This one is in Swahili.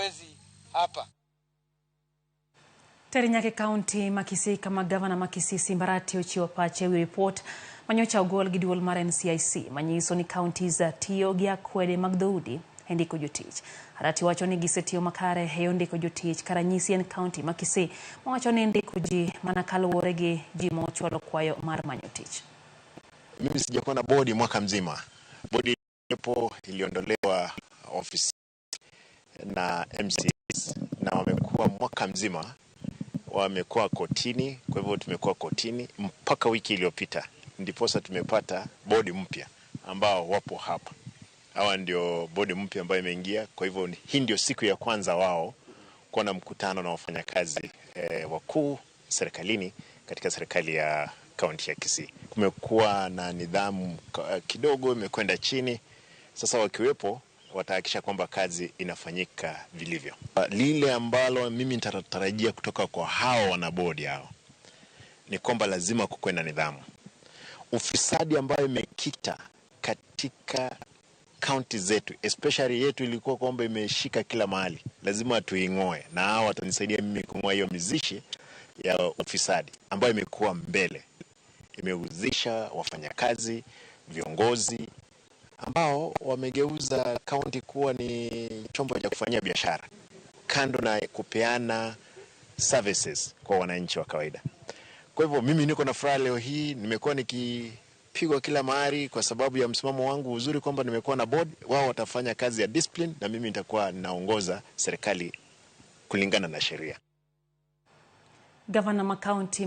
Hatuwezi hapa. Ter nyaka e kaunti ma Kisii kama gavana ma Kisii Simba Arati ochiwo pache ewi ripot manyocha ogol gi duol mar NCIC manyiso ni counties tiyo gi akwede mag dhoudi e ndiko jotich. Arati wacho ni gisetiyo makare e yor ndiko jotich ka ranyisi en kaunti ma Kisii mawacho ni ndiko ji mana kaluwore gi ji mochwalo kwayo mar manyo tich. Mimi sijakuwa na bodi mwaka mzima. Bodi iliyopo iliondolewa ofisi na MCAs na wamekuwa mwaka mzima wamekuwa kotini. Kwa hivyo tumekuwa kotini mpaka wiki iliyopita, ndiposa tumepata bodi mpya ambao wapo hapa. Hawa ndio bodi mpya ambayo imeingia. Kwa hivyo hii ndio siku ya kwanza wao kuwa na mkutano na wafanyakazi wakuu serikalini katika serikali ya kaunti ya Kisii. Kumekuwa na nidhamu kidogo imekwenda chini. Sasa wakiwepo watahakikisha kwamba kazi inafanyika vilivyo. Lile ambalo mimi nitatarajia kutoka kwa hao wanabodi hao ni kwamba lazima kukuwe na nidhamu. Ufisadi ambayo imekita katika kaunti zetu, especially yetu, ilikuwa kwamba imeshika kila mahali, lazima tuing'oe, na hao watanisaidia mimi kung'oa hiyo mizizi ya ufisadi ambayo imekuwa mbele, imehusisha wafanyakazi, viongozi ambao wamegeuza kaunti kuwa ni chombo cha kufanyia biashara kando na kupeana services kwa wananchi wa kawaida. Kwa hivyo mimi niko na furaha leo hii, nimekuwa nikipigwa kila mahali kwa sababu ya msimamo wangu uzuri kwamba nimekuwa na board. Wao watafanya kazi ya discipline na mimi nitakuwa naongoza serikali kulingana na sheria. Gavana ma kaunti